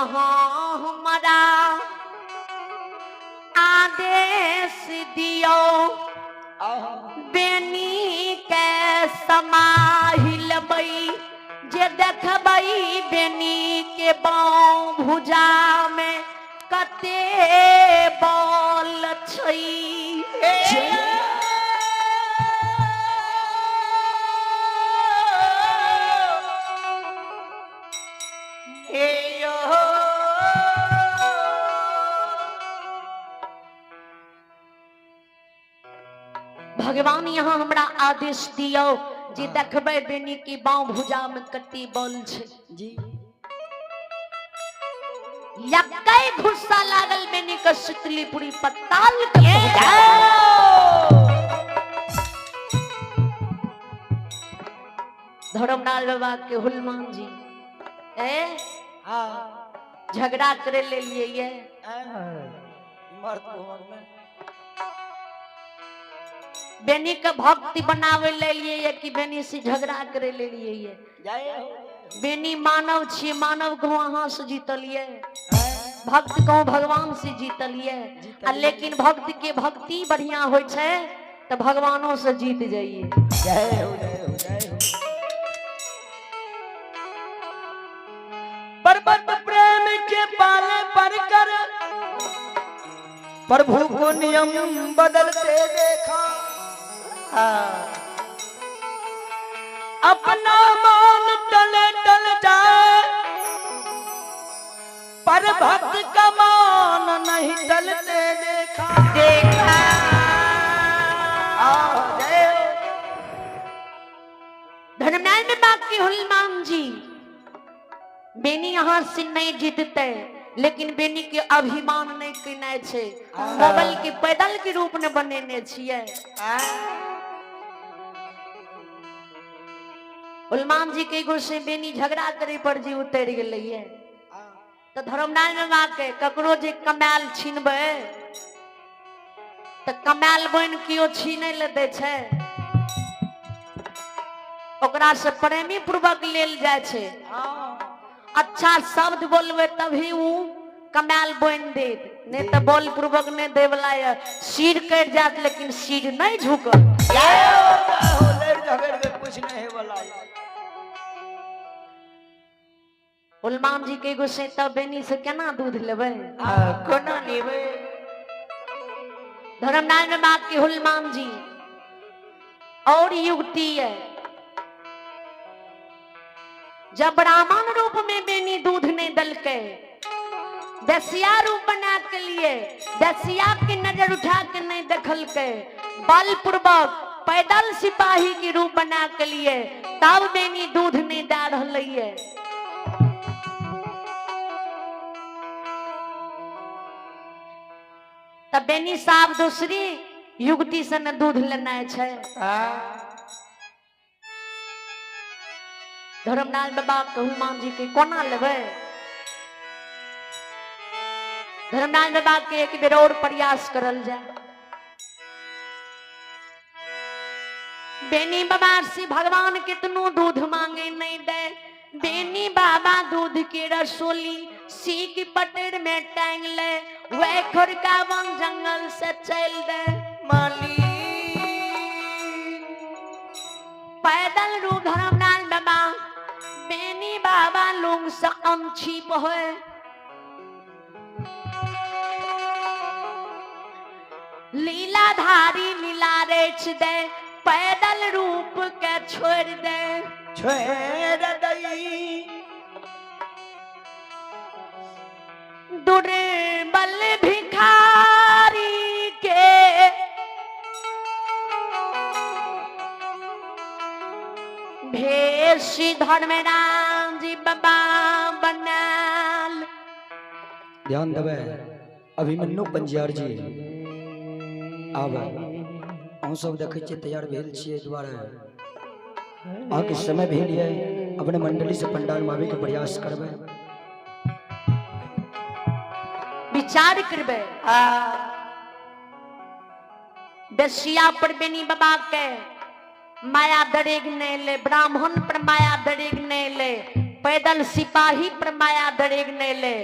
अहाँ हमरा आदेश दियौ, बेनी के समाहि लेबै, जे देखबै बेनी के बाँव भुजा में कते बल छै। भगवान यहाँ हमरा आदेश दियौ जे देखबै बेनी की बाँव भुजा में कते बल छै। जी। यक्कै गुस्सा लागल बेनी के शीतलीपुरी पताल के धर्मलाल बाबा के हुलमान जी ए हाँ। झगड़ा करे ले लिए ये मर्द भवन में बेनी के भक्ति बनावे ले लिए ये कि बेनी से झगड़ा करे ले लिए ये? जय हो। बेनी मानव छियै, मानव को अहाँ से जीतलिए, भक्त को भगवान से जीतलिए, आ लेकिन भक्त के भक्ति बढ़िया होइ छै तऽ भगवानो से जीत जाइए। जय हो, जय हो, जय हो। पर्वत प्रेम के पाले पर कर प्रभु को नियम बदलते देखा, अपना मान टले टल जाए पर भक्त का मान नहीं टलते देखा। देखा। आओ, जय हो। धर्मनारायण बाबा की हनुमान जी बेनी यहाँ से नहीं जीतते, लेकिन बेनी के अभिमान नहीं केनाइ छै। मोबाइल के पैदल के रूप ने बनेने छियै। हनुमान जी के एगो से बेनी झगड़ा करे पर जी उतर गेलैये तऽ धर्मनारायण बाबा के ककरो जे कमायल छीनबै तऽ कमायल बनि केओ छीनै लए दै छै? ओकरा से प्रेमी पूर्वक लेल जाइ छै। अच्छा शब्द बोलबै तभी उ कमायल बनि देत, नहि तऽ बोल पूर्वक नहि दै वाला यऽ। सिर कटि जायत लेकिन सिर नहि झुकत। लड़ि झगड़ि के कुछ नहीं है वाला। हनुमान जी के एगो से तब बेनी से केना दूध लेबै? कोना लेबै? धर्मनारायण बाबा के हनुमान जी और युक्ति है, जब ब्राह्मण रूप में बेनी दूध नहीं दलके, दसिया रूप बना के लिए दसिया के नजर उठा के नहीं देखलके, बलपूर्वक पैदल सिपाही के रूप बना के लिए तब बेनी दूध नहीं दे रहा है। तब बेनी साहब दूसरी युवती से न दूध लेना छै। धर्मलाल बाबा के हनुमान जी के कोना लेबै? धर्मलाल बाबा के एक बेर और प्रयास करल जाए। बेनी बाबा से भगवान कितनो दूध मांगे नहीं दे। बेनी बाबा दूध के रसोली सीख पटेर में टांग ले, वह खुरका वन जंगल से चल दे। माली पैदल रू धर्मलाल बाबा बेनी बाबा लोग से अनछिप है। लीलाधारी लीला रेच दे, पैदल रूप के छोड़ दे। छोड़ दई। दुर्बल भिखारी के भेष धर्मराम जी बाबा बनाल। ध्यान देबै, अभिमन्यु पंजियार जी आब अहूँ सब देखै छियै तैयार भेल छियै, एहि दुआरे अहाँके समय भेल यऽ। अपने मंडली से पंडाल में आबैके प्रयास करबै। विचार करबै, दसिया पर बेनी बाबा के माया दरेग नहीं ले, ब्राह्मण पर माया दरेग नहीं ले, पैदल सिपाही पर माया दरेग नहीं ले।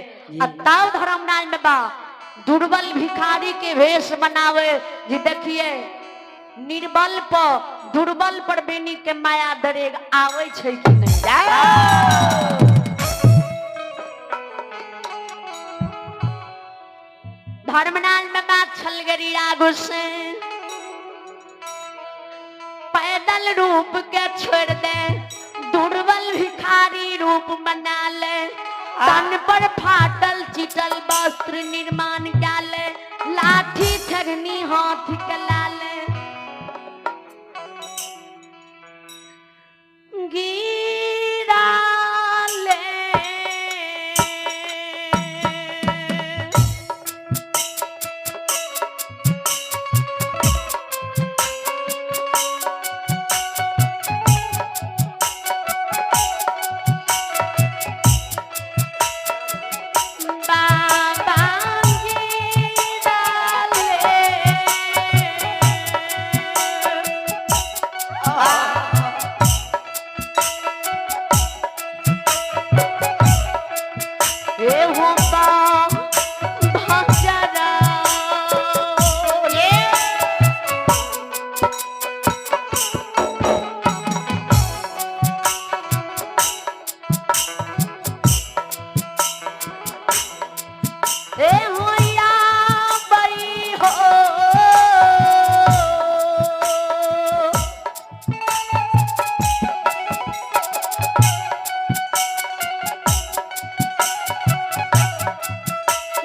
आ तब धर्मराज बाबा दुर्बल भिखारी के भेष बनावे जी। देखिए निर्बल पर दुर्बल पर बेनी के माया दरेग आवे छै कि नहीं। धर्मनाल बाबा छलगरिया घुसे पैदल रूप के छोड़ दे, दुर्बल भिखारी रूप बना ले, तन पर फाटल चिटल वस्त्र निर्माण क्या ले, लाठी छगनी हाथ के ला ले, गिरा ले। बाबा गिरा ले। ए हो बा भजरा ये। ए होया बई हो।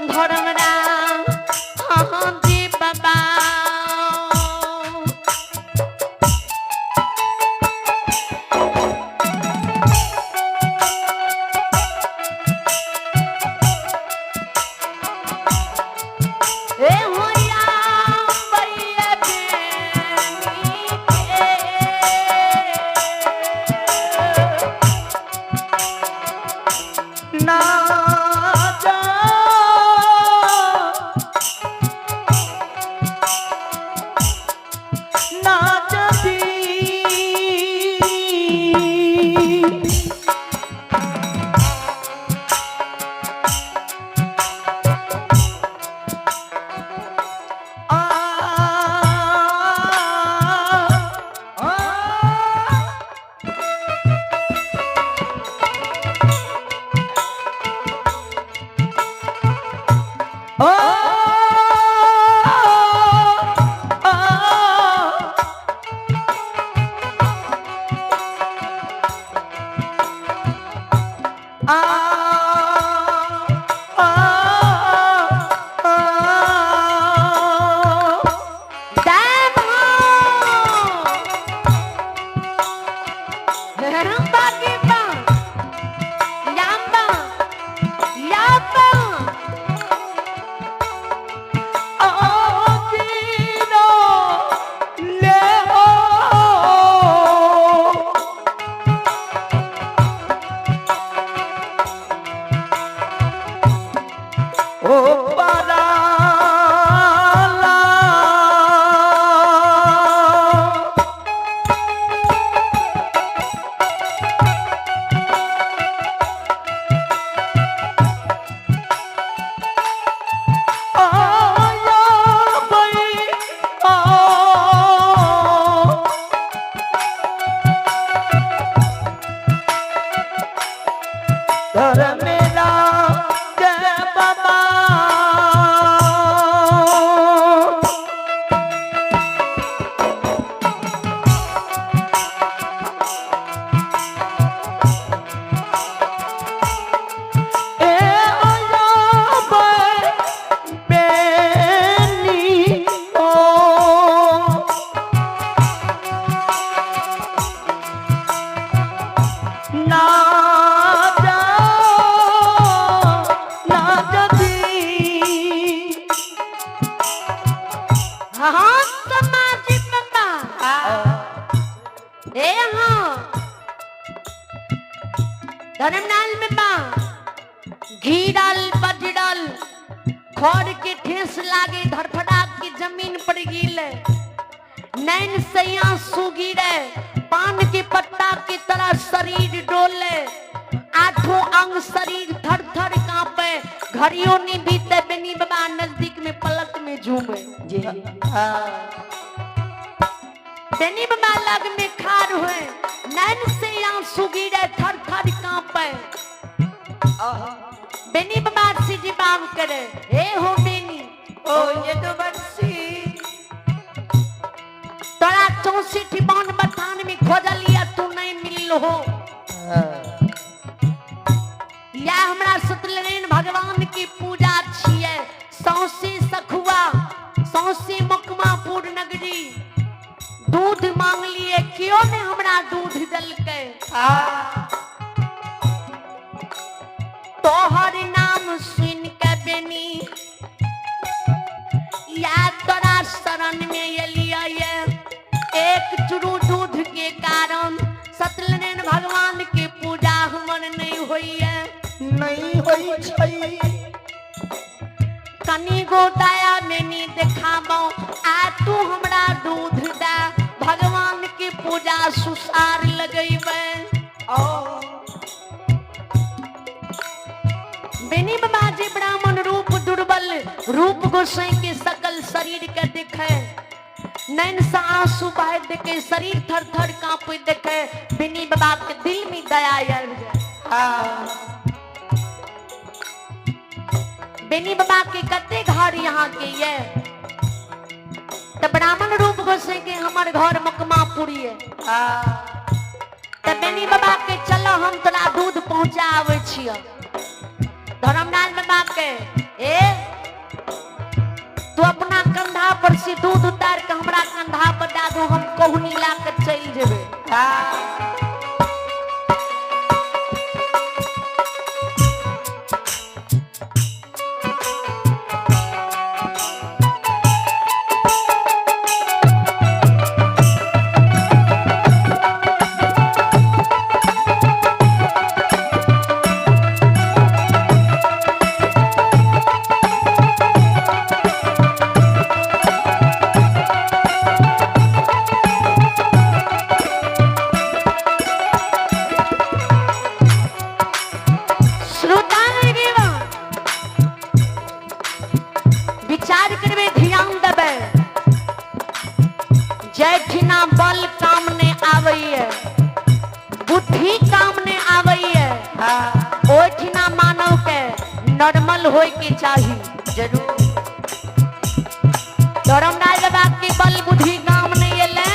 धर्मराम हाँ जी बाबा। ए होया बइया बेनी के। ना जा ना जदी आ आ ओ आ आ आ दाम हो रंबा के बा याम्बा याबा। आकीनो ले हो ओ पराला। आया बई आ। धर मेरा जय बाबा। ए आया बेनी ओ। ना जा ना जदी। हाँ समाजी बाबा ए हाँ धर्मनाल में बा घीरल बजरल खर के ठेस लागे धड़फड़ा की जमीन पर गिल, नैन से आंसू गिरे, पान के पत्ता की तरह शरीर डोले। आ आठों अंग शरीर थर थर कांपे, घड़ियों नहीं बीते बेनी बाबा नजदीक में पलक में झूमे। जी। बेनी बाबा लग में खार हुए, नैन से आंसू गिरे थर थर कांपे। बेनी बाबा से जवाब करे, हे हो बेनी ओ यदुवंशी, तोरा 64 बन बथान में खोजलिया तू नहीं मिलल हो। या हमरा सत्यनारायण भगवान की पूजा छियै, सौंसे सखुआ सौंसे मकमापुर नगरी दूध मांगलिए, क्यों ने हमरा दूध देलकै। तोहर नाम सुन के बेनी या तोरा शरण में एलियै, एक चूरू दूध के कारण सत्यनारायण भगवान के पूजा हमर नहीं होइए, नहीं होई छै। कनी गो दया में देखाबो, आ तू हमरा दूध दे, भगवान के पूजा सुसार लगैबे। बेनी बाबा जी ब्राह्मण रूप दुर्बल रूप गोसाई के सकल शरीर के देखे, नैन से आंसू बह देखे, शरीर थर थर कांपे देखे, बेनी बाबा के दिल में दया आयल जाए। बेनी बाबा के कते घर यहाँ के ये, तो ब्राह्मण रूप गोसाई के हमर घर मकमापुरी है। तो बेनी बाबा के चलो हम तोरा दूध पहुंचा आवे छियो। धर्मलाल बाबा के ए तू अपना कंधा पर से दूध उतार के हमरा कंधा पर दे दो, हम कहुनी ला के चल जेबे। श्रोता विचार करबे, ध्यान देबे, जैठिना बल काम ने आबैये, बुद्धि काम ने आबैये, ओठिना मानव के नॉर्मल होय के चाही जरूर। धर्मराज बाबा के बल बुद्धि काम नहीं एले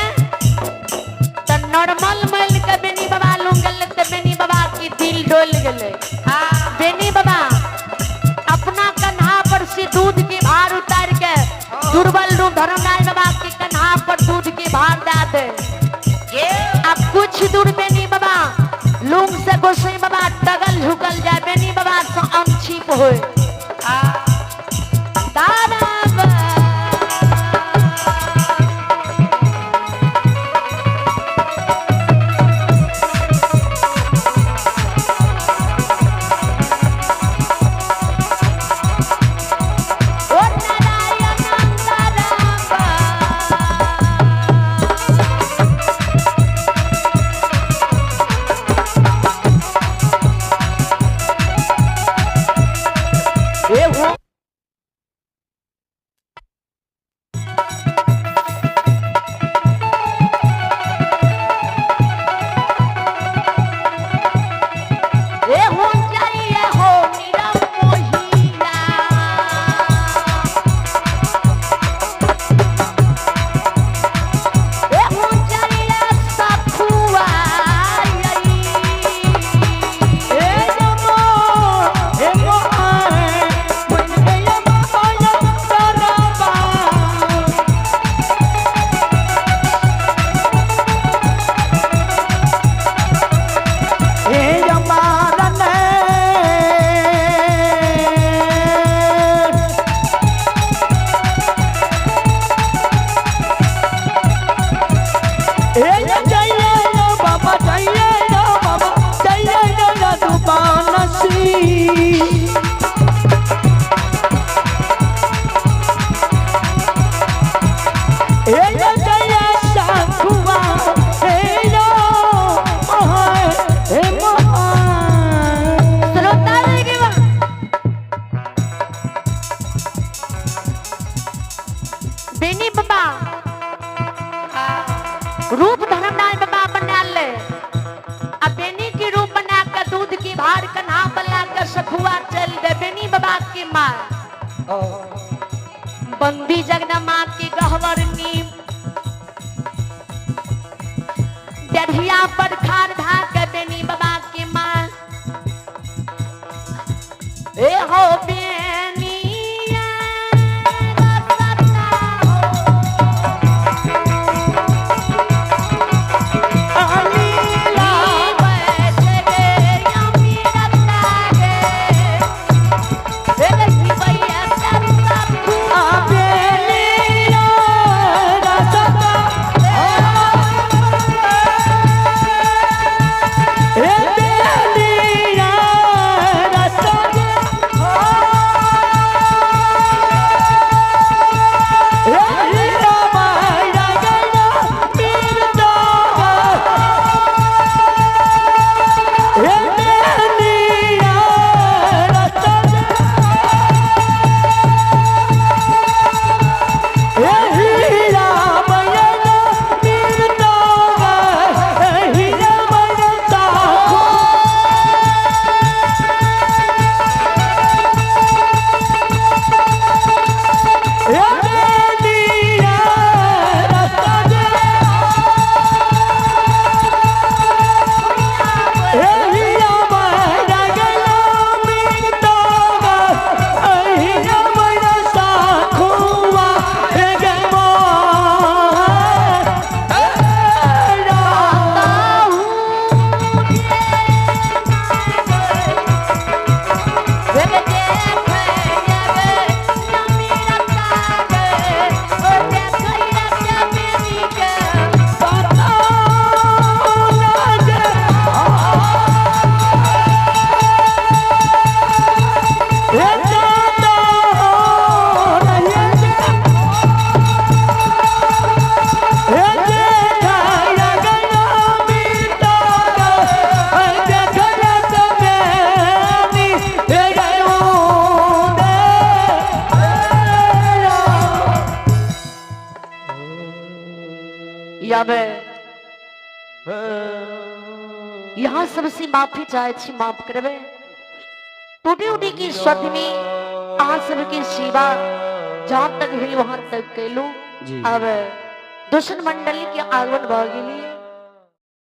त नॉर्मल मिल के बेनी बाबा लूंग गेले त बेनी बाबा के दिल डोल गेले। बेनी बाबा अपना कन्हा पर से दूध के भार उतार के दुर्बल रूप धर्मराज बाबा के कन्हा पर दूध के भार दे दे। अब कुछ दूर बेनी बाबा लूंग से गोसाई बाबा टगल झुकल जाए, बेनी बाबा से अंक्षिप होए। दादा ओ नारायण नारायण। ए हो ए हो जाइए हो नीरव मोहिया, ए हो जाइए सखुआ ए नमो हे मोहाय बन गया माया तरबा। हे यमारन हे जाइए रो बाबा, जाइए रो बाबा, जाइए रो रघुबानसी। हे जाइए साखुआ, हे रो मोहाय, हे मोहाय। बेनी बाबा रूप धर्मराज बाबा बना ले आ बेनी की रूप बना के दूध की भार कन्हा बला के सखुआ चल दे बेनी बाबा की माँ बंदी जगदम्बा की गहवर नीम डढ़िया पर खार भा के बेनी बाबा की माँ ए हो बेनिया रसता हो। याबे यहाँ सबसे माफी चाहे छी माफ करबे टूटी उटी की स्वधनी अहाँ सबके सेवा जहाँ तक भेल वहां तक कैलू जी। अब दोसर मंडली के आगमन भऽ गेली।